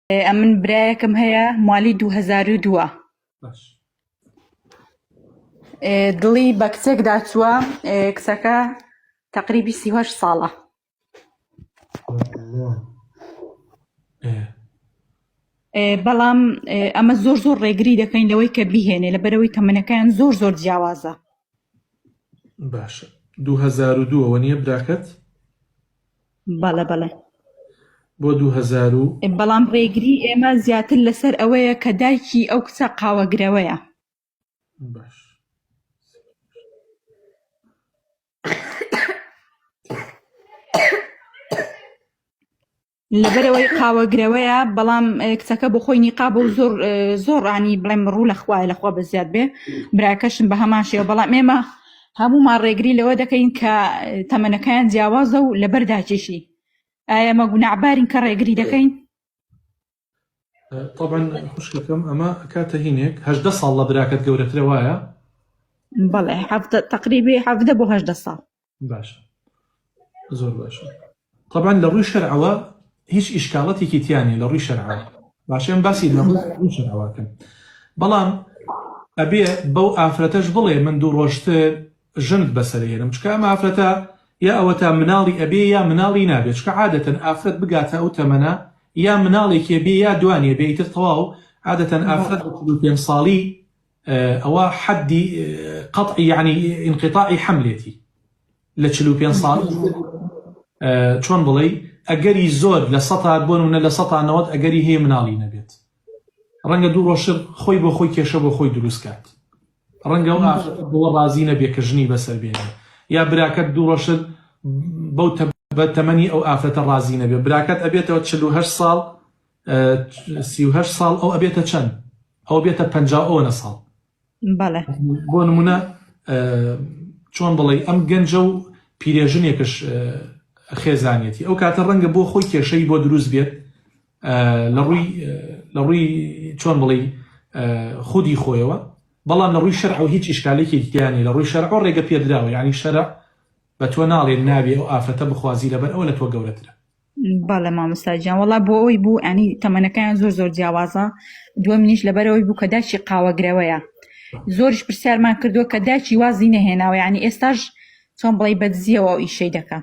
ئەمن برایەکم هەیە مالی 2002 باش دڵی بە کچێکدا چووە کچەکە تقریبی 38 ساڵە بەڵام ئەمە زۆر زۆر ڕێگری دەکەین لەوەی کە بیهێنێ لەبەرەوەی تەمەنەکەیان زۆر زۆر جیاوازە باشە 2002 ئەوە نییە براکەت بەڵێ بەڵێ. بۆ 2000 و. بەڵام ڕێگری ئێمە زیاتر لەسەر ئەوەیە کە دایکی ئەو کچە قاوەگرەوەیە. باش. لەبەرەوەی قاوەگرەوەیە بەڵام کچەکە بۆ خۆی نیقابە و زۆر زۆر ڕانی بڵێم ڕوو لە خوایە لەخوا بە زیاد بێ براکەشم بە هەمان شێوە بەڵام ئێمە هەموومان ڕێگری لەوە دەکەین کە تەمەنەکەیان جیاوازە و لەبەر داکێشی ئایا ئەمە گوناعبارین کە ڕێگری دەکەین؟ طبعا خوشکەکەم ئەمە کاتە هینێک هەدە ساڵ لە براکەت گەورەترە وایە؟ بەڵێ تقریبی حەڤدە بۆ هەدە ساڵ باشە زۆر باشە طبعا لە ڕووی شەرعەوە هیچ ئیشکالەتێکی تیانە لە ڕووی شەرعەوە باشە ئەم باسی لە ڕووی شەرعەوەکەم بەڵام ئەبێ بەو ئافرەتەش بڵێ من دوو ڕۆژتر ژنت بەسەرێنم چکە ئەم ئافرەتە یا ئەوەتا مناڵی ئەبێ یا مناڵی نابێت چکە عادەتەن ئافرەت بگاتە ئەو تەمەنە یا مناڵێکی بێ یا دوانێ بێ ئیتر تەواو عادەتەن ئافرەت بە پێ ساڵی ئەوە حەدی قەتعی یعنی ئینقطاعی حەملێتی لە 45 ساڵ چۆن بڵێ ئەگەری زۆر لە سەتا بۆ نمونە لە سەتا نەوەت ئەگەری هەیە مناڵی نەبێت ڕەنگە دوو ڕۆژتر خۆی بۆ خۆی کێشە بۆ خۆی دروست کات ڕەنگە ئەو ئافرەتە بەوە ڕازی نەبێ کە ژنی بەسەر بێنێ یا براکەت دوو ڕۆژتر بەو بە تەمەنی ئەو ئافرەتە ڕازی نەبێ براکەت ئەبێتەوە 48 ساڵ 38 ساڵ ئەو ئەبێتە چەند ئەو بێتە 50 ئەوەنە ساڵ بەڵێ بۆ نمونە چۆن بڵێ ئەم گەنجە و پیرێژنێکش خێزانیەتی ئەو کاتە ڕەنگە بۆ خۆی کێشەی بۆ دروست بێت لە ڕووی لە ڕووی چۆن بڵێ خودی خۆیەوە بەڵام لە ڕووی شەرع و هیچ ئیشکالێکی تیانە لە ڕووی شەرع و ڕێگە پێدراوە یعنی شەرع بە تۆ ناڵێ نابێ ئەو ئافرەتە بخوازی لەبەر ئەوە لە تۆ گەورەترە. بەڵێ مامۆستا گیان وەڵا بۆ ئەوەی بوو ینی تەمەنەکەیان زۆر زۆر جیاوازە دووەمینیش لەبەرەوەی بوو کە داکی قاوەگرەوەیە زۆریش پرسیارمان کردووە کە داکی وازی نەهێناوە یعنی ئێستاش چۆن بڵێی بەدزیەوە ئەو ئیشەی دەکا.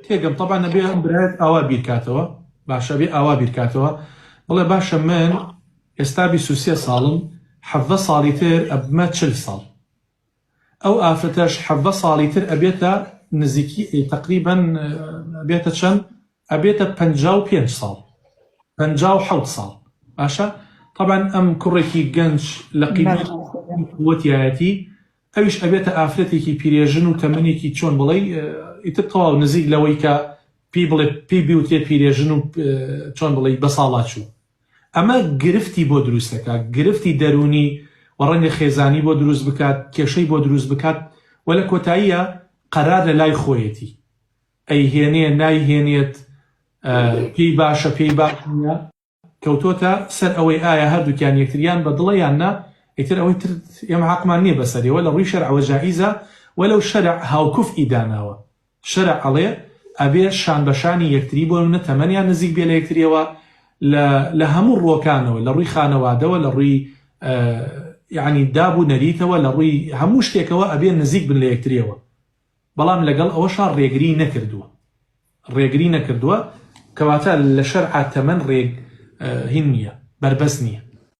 تێگەم تەبعەن ئەبێ ئەم برایەت ئاوا بیرکاتەوە باشە ئەبێ ئاوا بیرکاتەوە بڵێ باشە من ئێستا 23 ساڵم حەڤدە ساڵی تر ئەبمە چل ساڵ ئەو ئافرەتەش حەڤدە ساڵی تر ئەبێتە نزیکی تەقریبەن ئەبێتە چەند ئەبێتە 55 ساڵ 57 ساڵ باشە طبعا ئەم کوڕێکی گەنج لە قیمەت قوتیایەتی ئەویش ئەبێتە ئافرەتێکی پیرێژن و تەمەنێکی چۆن بڵێی ئیتر تەواو نزیک لەوەی کە پێی بڵێ پێی بیوترێ پیرێژن و چۆن بڵێی بەساڵاچوو ئەمە گرفتی بۆ دروست دەکات گرفتی دەروونی و ڕەنگە خێزانی بۆ دروست بکات کێشەی بۆ دروست بکات و لە کۆتاییە قەرار لە لای خۆیەتی ئەیهێنێ نایهێنێت پێی باشە پێی باش نییە کەوتۆتە سەر ئەوەی ئایا هەردووکیان یەکتریان بە دڵە یان نا، ئیتر ئەوەی تر ئێمە حەقمان نیە بەسەریەوە، لە ڕووی شەرعەوە جائیزە، وەلەو شەرع هاوکوفئی داناوە، شەرع ئەڵێ ئەبێ شان بە شانی یەکتری بۆ نمونە تەمەنیان نزیک بێ لە یەکتریەوە لە لە هەموو ڕووەکانەوە لە ڕووی خانەوادەوە لە ڕووی یەعنی داب و نەریتەوە لە ڕووی هەموو شتێکەوە ئەبێ نزیک بن لە یەکتریەوە بەڵام لەگەڵ ئەوەشا ڕێگری نەکردووە ڕێگری نەکردووە کەواتە لە شەرعا تەمەن ڕێگ هین نییە بەربەست نییە.